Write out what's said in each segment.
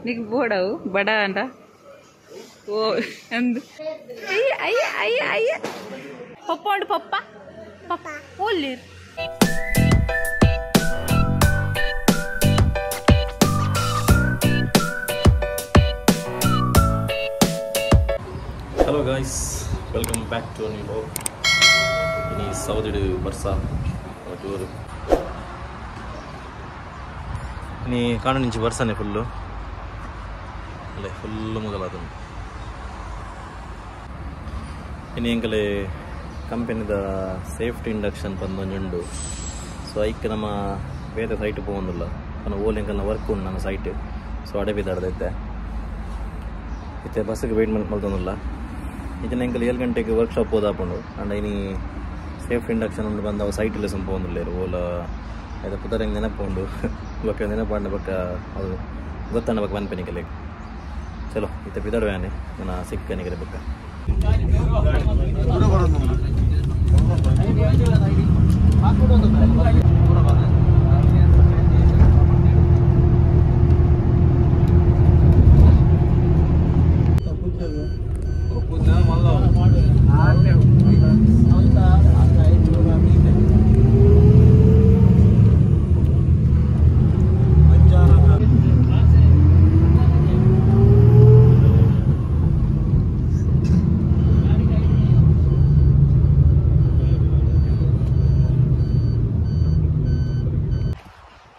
ನಿಕ್ ಬೋಡವು ಬಡ ಅಂಡ ಓ ಅಂದು ಅಯ್ಯ ಅಯ್ಯ ಅಯ್ಯ ಅಯ್ಯ ಪಪ್ಪ ಉಂಡು ಪಪ್ಪ ಪಪ್ಪ ಓಲ್ಲಿರ್ Hello guys, welcome back to a new vlog. In Saudi Barsa tour. ನೀ ಕಾಣು ನಿಂಚಿ ಬರ್ಸಾನೆ ಫುಲ್ಲು ಅಲ್ಲೇ ಫುಲ್ಲು ಮೊದಲಾದ ಇನ್ನು ಎಂಕಲೆ ಕಂಪೆನಿದ ಸೇಫ್ಟಿ ಇಂಡಕ್ಷನ್ ಬಂದೊಂಜುಂಡು. ಸೊ ಐಕ್ ನಮ್ಮ ಬೇರೆ ಸೈಟ್ ಪೋವೊಂದುಲ್ಲ ಪನ ಓಲ್ ಎಂಕಲ್ನ ವರ್ಕ್ ಉಂಡು ನನ್ನ ಸೈಟ್. ಸೊ ಅಡೆ ಬಿದ್ದಾಡ್ದೈತೆ ಇತ್ತೆ ಬಸ್ಸಿಗೆ ವೆಯ್ಟ್ ಮಲ್ತೊಂದುಲ್ಲ. ಇದನ್ನ ಎಂಕಲ್ 7 ಗಂಟೆಗೆ ವರ್ಕ್ಶಾಪ್ ಹೋದಾಪುಂಡು. ಅಂಡ ಇನಿ ಸೇಫ್ಟಿ ಇಂಡಕ್ಷನ್ ಉಂಡು ಬಂದು ಅವು ಸೈಟ್ ಲೆಸನ್ ಪೋವೊಂದುಲ್ಲೇರು ಓಲ ಐತ ಪುದರ್ ಹೆಂಗೆ ನೆನಪುಂಡು ಬೊಕ್ಕ ನೆನಪಾಂಡ ಬೊಕ್ಕ ಅದು ಗೊತ್ತಂಡ ಬೊಕ್ಕ ಪನ್ಪೆನಿಕಲೆ. ಚಲೋ ಇತ್ತೆ ಪಿದಡ್ವ್ಯಾನೆ ನನ್ನ ಸಿಕ್ಕನಿಕಲೆ ಬೊಕ್ಕ.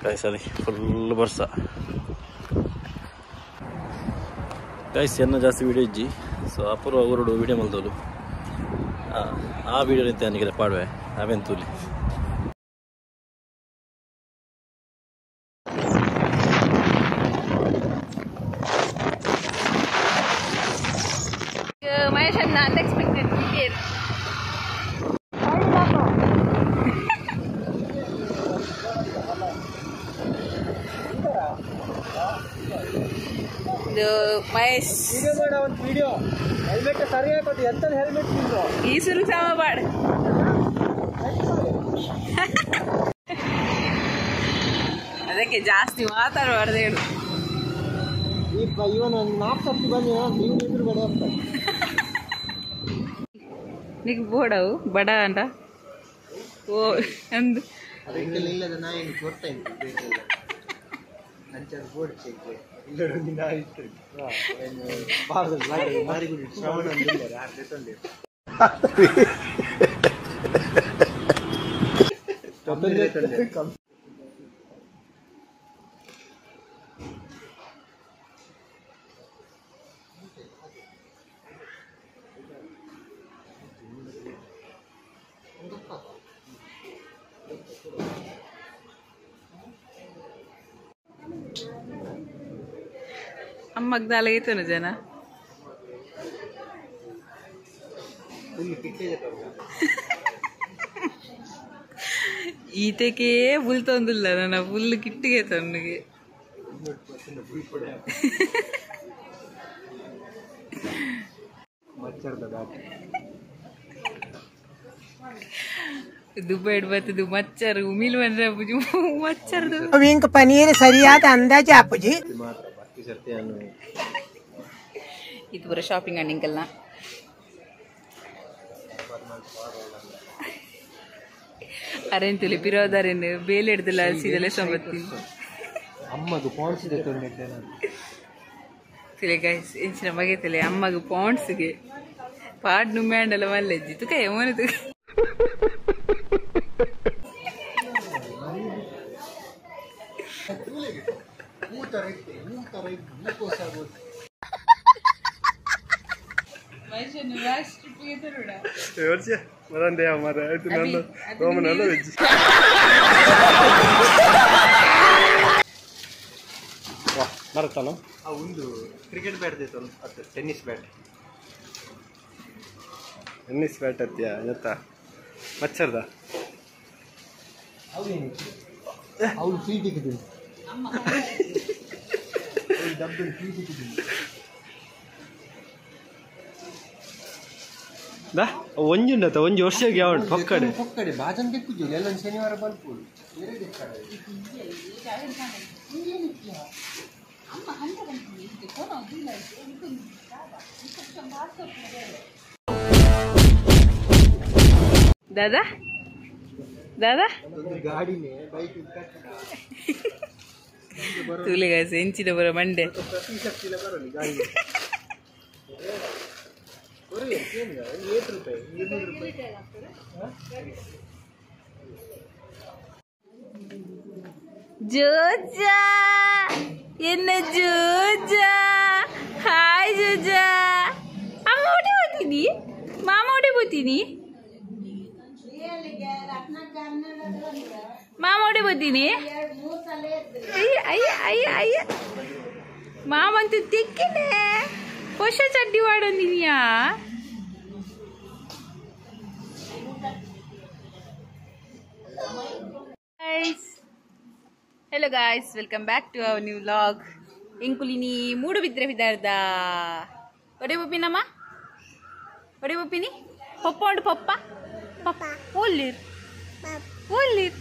ಗೈಸ್ ಅಲ್ಲಿ ಫುಲ್ ಬರ್ಸ ಗೈಸ್. ಎನ್ನ ಜಾಸ್ತಿ ವಿಡಿಯೋ ಇಜ್ಜಿ. ಸೊ ಅಪೂರ್ವ ಊರುಡು ವಿಡಿಯೋ ಮಲ್ದೋಲು ಆ ವಿಡಿಯೋ ನಿಂತ ನನಗೆ ಪಾಡುವೆ ಅವೆನ್ ತೂಲಿ. ಮಹೇಶ್ ಅನ್ನ ಅನ್ಎಕ್ಸ್ಪೆಕ್ಟೆಡ್ ವಿಕೆಟ್. ಇದು ಮಹೇಶ್ ವಿಡಿಯೋ ಹೆಲ್ಮೆಟ್ ಸರಿ ಹಾಕೋದು ಎಂತ ಹೆಲ್ಮೆಟ್ ಈ ಸುರು ಸಾಮ ಬಾಡ್ ಅದಕ್ಕೆ ಜಾಸ್ತಿ ಮಾತಾಡಬಾರ್ದು ಹೇಳು. ಇವನು 4 ಸರ್ತಿ ಬನ್ನಿ ನೀವು ಇದ್ರು ಬೇಡ ಅಂತ. ನಿಕ್ ಬೋಡವು ಬಡ ಅಂಡ ಓ ಅಂದು ಇಲ್ಲದ ನಾಯಿ ಕೊಡ್ತಾ ಇದ್ದೀನಿ ಅಂಚಾರು ಬೋರ್ಡ್ ಚೆಕ್ ಇಲ್ಲೊಂದು ನಾಯಿ ಇತ್ತು ಮಾರಿಗುಡಿ ಶ್ರವಣ ಅಮ್ಮಗ್ ದಾಲ ಜನ ಈತಕ್ಕೆ ಬುಲ್ತೊಂದಿಲ್ಲ ನನ್ನ ಫುಲ್ ಕಿಟ್ಟಿಗೆ ತನ್ನಿಗೆ. ದುಬೈ ಬರ್ತದೆ ಮಚ್ಚರು ಉಮಿಲ್ ಬಂದ್ರೆ ಮಚ್ಚರ್ದು ಇಂಕ್ ಪನೀರ್ ಸರಿಯಾದ ಅಂದಾಜು ಆಪುಜಿ. ಇದು ಪೂರ ಶಾಪಿಂಗ್ ಅಂಡಿಂಕಲ್ನ ಅರೆಂತುಲಿ ಪಿರೋದಾರೇನು ಬೇಲೆ ಹಿಡ್ದಿಲ್ಲ ಸೀದಲೆ ಸಂಬತ್ತಿ ಅಮ್ಮಗು ಪಾಂಡ್ಸ್ ತಿಲೆ ಗೈಸ್ ಇಂಚಿನ ಮಗೆ ತಲೆ ಅಮ್ಮಗು ಪಾಂಡ್ಸ್ಗೆ ಪಾಡ್ ನುಮ್ಯಾಂಡಲ ಮಲ್ಲೆಜ್ಜಿ ತುಕ ಮೋನೆ ತುಕ ಮರತಾನ ಒಂದು ಕ್ರಿಕೆಟ್ ಬ್ಯಾಟ್ ಅದು ಟೆನ್ನಿಸ್ ಬ್ಯಾಟ್ ಟೆನ್ನಿಸ್ ಬ್ಯಾಟ್ ಅತ್ಯ ಎತ್ತ ಮಚ್ಚರ್ದ ಅವಳು free ticket double free ticket. ದಾ ಒಂಜುಂಡತ ಒಂಜಿ ವರ್ಷಗೆ ಯಾವಡು ಪಕ್ಕಡೆ ಪೊಕ್ಕಡೆ ಬಾಜನ್ ದಿಕ್ಕುಜು ಎಲ್ಲ ಶನಿವಾರ ಬಲ್ಪುಡು ದಾದಾ ದಾದಾ ಗಾಡಿನೇ ಬೈಕ್ ತೂಲೆಗಾಸೆ ಎಂಚಿನ ಬರ ಮಂಡೆ ಬರಲಿ ಗಾಡಿ ರೂಪಾಯಿ 200 ರೂಪಾಯಿ. ಜೋಜಾ ಎನ್ನ ಜೋಜಾ, ಹಾಯ್ ಜೋಜಾ. ಅಮ್ಮ ಓಡಿ ಹೋಗ್ತೀನಿ, ಮಾಮ ಓಡಿ ಹೋಗ್ತೀನಿ, ಮಾಮ ಓಡಿ ಹೋಗ್ತೀನಿ. ಅಯ್ಯ ಅಯ್ಯ ಅಯ್ಯ ಅಯ್ಯ, ಮಾಮ ಅಂತೂ ತಿಕ್ಕಿದೆ. ಹೊಸ ಚಡ್ಡಿ ವಾಡೊಂದಿನಿಯಾ? Guys, hello guys, welcome back to our new vlog. ಎಂಕುಲಿನಿ ಮೂಡು ಬಿದ್ರೆ ಬಿದ್ದಾರ್ದ ಒಡೆ ಬೊಪ್ಪಿನಮ್ಮ, ಒಡೆ ಬೊಪ್ಪಿನಿ. ಪಪ್ಪ ಉಂಡು, ಪಪ್ಪ ಪಪ್ಪ ಓಲ್ಲಿರ್ ಓಲ್ಲಿರ್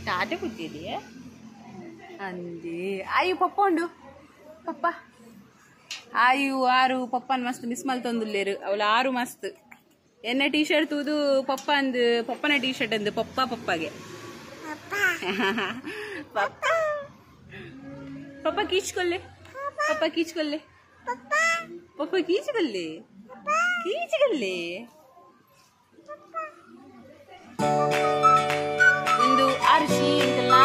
ಟಾಟೆ ಕೂತಿದೆಯೇ ಅಂದೆ. ಆಯು ಪಪ್ಪ ಉಂಡು, ಪಪ್ಪ ಆಯು ಆರು ಪಪ್ಪನ ಮಸ್ತ್ ಮಿಸ್ ಮಲ್ತೊಂದುಲ್ಲೇರು. ಅವಳು ಆರು ಮಸ್ತ್ ಎನ್ನ ಟೀ ಶರ್ಟ್ ತೂದು ಪಪ್ಪ ಅಂದು, ಪಪ್ಪನ ಟೀ ಶರ್ಟ್ ಅಂದು ಪಪ್ಪ ಪಪ್ಪಗೆ ಪಪ್ಪ ಪಪ್ಪ ಕೀಚ್ಕೊಲ್ಲೆ, ಪಪ್ಪ ಕೀಚ್ಕೊಲ್ಲೆ, ಪಪ್ಪ ಕೀಚ್ಕೊಲ್ಲೆ, ಕೀಚ್ಕೊಲ್ಲೆ. ಒಂದು ಅರ್ಶಿ ಅಂತೆಲ್ಲ